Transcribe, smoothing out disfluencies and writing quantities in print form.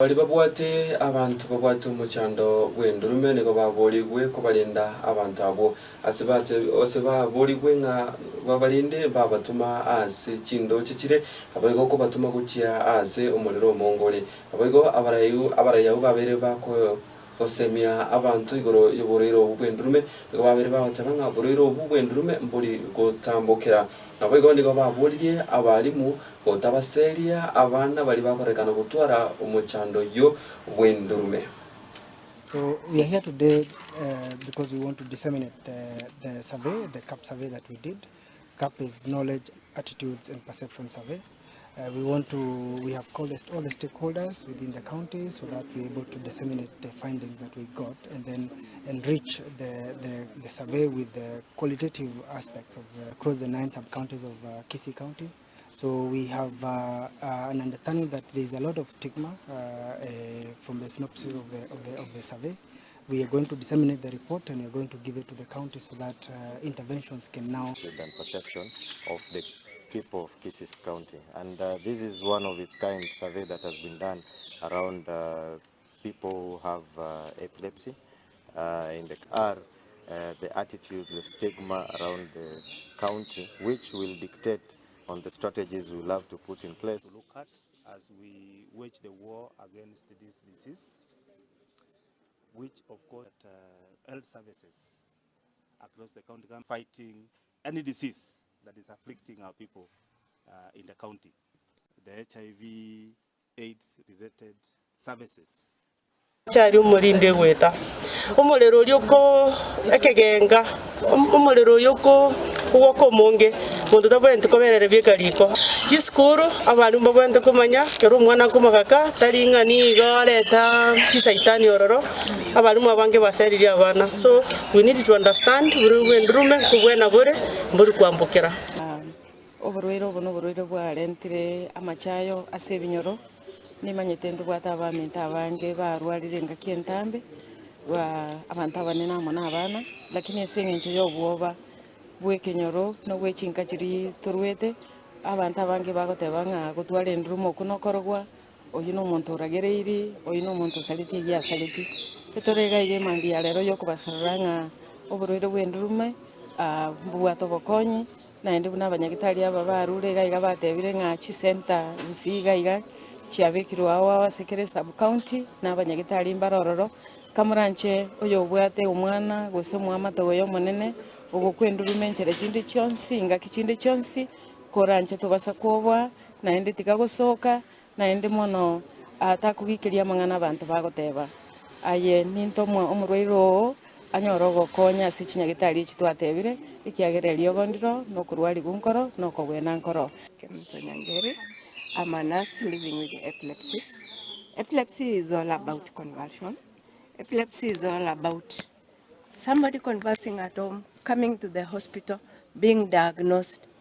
Baria babwate abanto babwate omochando bw'endurume nigo baboorigwe kobarenda abanto abwo. Ase bate ase baboorigwe ng'a babarende mbabatoma ase chindooche chire, naboigo kobatoma gochia aase omorero omonge ore. Naboigo abarai abarai abwo babeire bako gosemia abanto igoro y'oborwaire obwo bw'endurume, nigo babeire bagoteba ng'a oborwaire obwo bw'endurume mbori gotambokera. Naboigo nigo baboririe abalimu Gotabaseria abana baria bakorekana gotwara omochando oyio bw'endurume. So we are here today uh, because we want to disseminate the, the survey, the CAP survey that we did. CAP is Knowledge, Attitudes and Perception Survey. Uh, we want to, we have called all the stakeholders within the county so that we're able to disseminate the findings that we got and then enrich the, the, the survey with the qualitative aspects of uh, across the nine sub-counties of uh, Kisii County. So we have uh, uh, an understanding that there is a lot of stigma uh, uh, from the synopsis of the, of, the, of the survey. We are going to disseminate the report and we are going to give it to the county so that uh, interventions can now and perception of the people of Kisii County. And uh, this is one of its kind survey that has been done around uh, people who have uh, epilepsy uh, in the are uh, the attitudes, the stigma around the county, which will dictate on the strategies we'll have to put in place. To look at as we wage the war against this disease, which of course uh, health services across the county fighting any disease that is afflicting our people uh, in the county. The HIV AIDS related services. Chiaria omorindi egoeta, omorero oria oko ekegenga, omorero oyo oko ogwoka omonge, monto tabwenereti koberera bieka riko. Chisukuru, abalimu mbabwenerete komanya, ekero omwana akomogaka, tari ng'a nigo areta chisaitani ororo, abalimu abange baseririe abana. So, we need to understand buna bwendurume nkobwena bore, mbori kwambokera. Oborwaire obo noborwaire bwarentire amachayo ase ebinyoro, nimanyete ntobwate abaminto abange barwarire engaki entambe, ba abanto abanene amo na abana, lakini ase eng'encho ya obwoba bw'ekenyoro na obwe chinka chiria torwete, abanto abange bagoteba ng'a gotwara endurumo okwo nokorogwa, oyio na omonto oragereirie, oyio na omonto osaretie eyio asaretie. Etore iga iga emambia ya rero yokobasarora ng'a oborwaire bwa endurume mbobwate obokonyi, naende buna abanyagitari aba barure iga iga batebire ng'a chisenta gusii iga iga chiabekirwe ao ao ase kera esub county, na abanyagitari mbare ororo, kamoranche oyobwate omwana gose omoamate oye omonene, ogokwa endurume enchera chinde chionsi, ngaki chinde chionsi, koranche tobasa kwoboa, naende tiga gosoka, Naende mono takogikeria amang'ana abanto bagoteba, Aye nintomwa omorwaire oo anyore ogokonya ase chinyagitari echi twatebire, ekiagera eriogo ndiro, na okorwarigwa nkoro, na okogwena nkoro. Kemunto Nyangeri, I'm a nurse living with epilepsy. Epilepsy is all about convulsion. Epilepsy is all about somebody convulsing at home, coming to the hospital, being diagnosed.